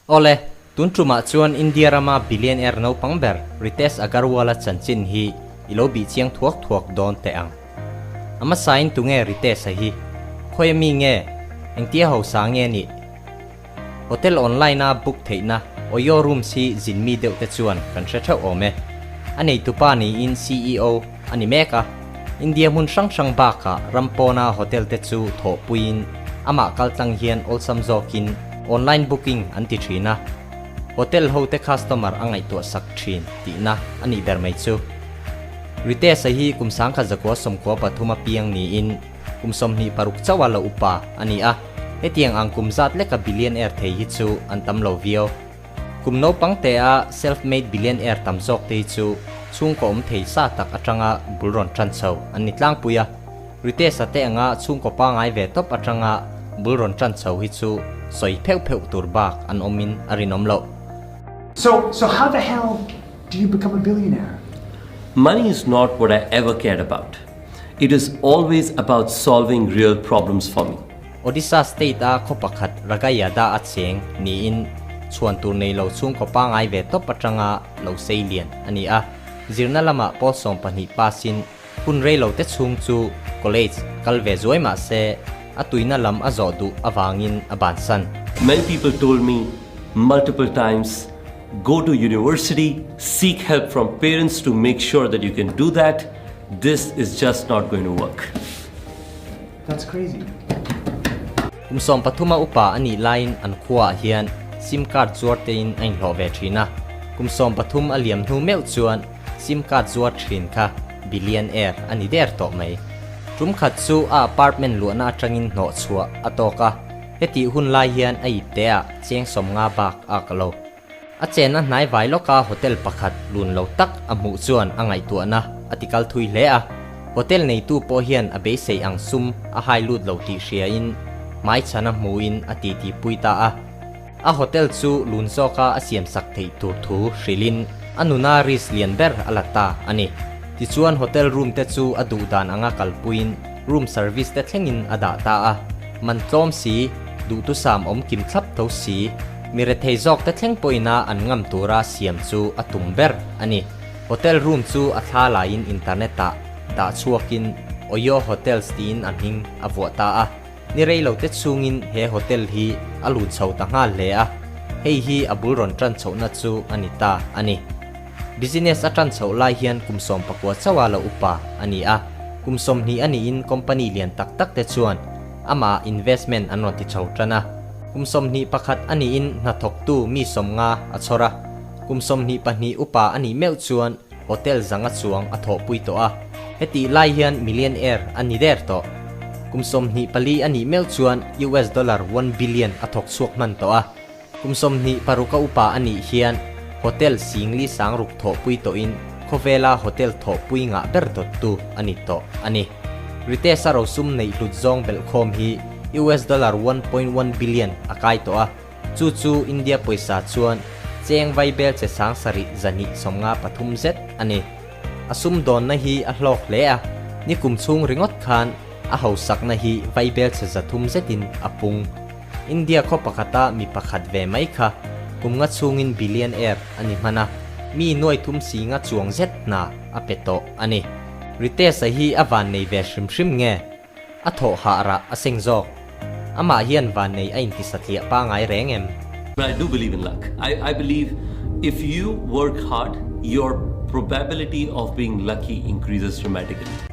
Awle, tun tumah chuan India rama billionaire naupang ber Ritesh Agarwal-a chanchin hi i lo bih chiang thuak thuak dawn teh ang. A hmasain tunge Ritesh-a hi? Khawi ami nge? Engtia hausa nge nih? Hotel online-a book theihna Oyo Rooms hi zin mi deuh te chuan kan hre theuh awm e. A neitupa niin ceo a ni mek a. India hmun hrang hrang bakah ram pawna hotel te chu thawhpuiin amah kaltlang hian awlsam zawkin online booking an ti thin a. Hotel ho te customer a ngaihtuah sak thin tihna a nih ber mai chu. Ritesh-a hi kum 1993 a piang niin kum 26 chauha la upa a ni a, hetiang ang kum zat leka billionaire thei hi chu an tam lo viau. Kum naupang te a self-made billionaire tam zawk te hi chu chhungkaw awm thei sa tak atanga bul rawn tan chho an ni tlangpui a, Ritesh-a te anga chhungkaw pangai ve tawp atanga bul rawn tan chho hi chu sawi pheuh pheuh tur bak an awmin a rinawm loh. So, so how the hell do you become a billionaire? Money is not what I ever cared about. It is always about solving real problems for me. Odisha state-a khaw pakhat Ragayada a cheng niin chhuan tur nei lo chhungkaw pangai ve tawp atanga lo sei lian a ni a. Zirna lamah pawl 12 pass-in hun rei lo te chhung chu college kal ve zuai mah se a tuina lam a zawh duh avangin a bansan. Many people told me multiple times, go to university, seek help from parents to make sure that you can do that. This is just not going to work. That's crazy. Kum 13 a upa a nih laiin an khuaah hian sim card zuar tein a inhlawh ve thin a. Kum 13 a liam hnu meuh chuan sim card zuar thin kha billionaire a ni der tawh mai. Tum khat chu a apartment luahna atangin hnawh chhuah a tawk a, hetih hun lai hian a ipte ah cheng 50 bak a ka lo. A chenna hnai vai lawka hotel pakhat lun lo tak a hmuh chuan a ngaihtuahna a ti kal thui hle a. Hotel neitu pawh hian a beisei ang sum a hai lut lo tih hriain hmaichhan a hmuhin a titi pui ta a. A hotel chu lun zawka a siam sak theih tur thu hrilhin a nuna risk lian ber a la ta a ni. Tichuan hotel room te chu a duh dan anga kalpuiin room service te thlengin a dah ta a. Man tlawm si, duhthusam awm kim thlap tho si, Mi rethei zawk te thleng pawhin a an ngam tura siam chu a tum ber a ni. Hotel room chu a thla laiin internet ah dah chhuakin Oyo Hotels tiin a hming a vuah ta a. Ni rei lo te chhungin he hotel hi a lut chho ta nghal hle a, hei hi a bul rawn tan chhohna chu a ni ta a ni. Business a tan chhoh lai hian kum 19 chauh a la upa a ni a, kum 20 a niin company lian tak tak te chuan amah investment an rawn ti chho tan a. Kum 21 a niin hnathawktu mi 50 a chhawr a, kum 22 upa a nih meuh chuan hotel 100 chuang a thawhpui tawh a, hetih lai hian millionaire a ni der tawh. Kum 24 a nih meuh chuan US dollar 1 billion a thawk chhuak hman tawh a, kum 26 a upa a nih hian hotel 46,000 thawhpui tawhin khawvela hotel thawhpui ngah ber dawttu a ni tawh a ni. Ritesh-a rosum neih hlut zawng belhkhawm hi US dollar 1.1 billion a kai tawh a, chu chu India pawisa chuan cheng vai bel che 7,253 zet a ni. A sum dawnna hi a hlawk hle a, ni kum chhung ringawt khan a hausakna hi vai bel che 300 zetin a pung. India khaw pakhata mi pakhat ve mai kha kum nga chhungin billionaire a ni hman a, mi nuai thum si nga chuang zet hna a pe tawh a ni. Ritesh-a hi a van nei ve hrim hrim nge? A thawh hah rah a seng zawk. Amah hian van nei a intisatliah pangai reng em? I do believe in luck. I I believe if you work hard, your probability of being lucky increases dramatically.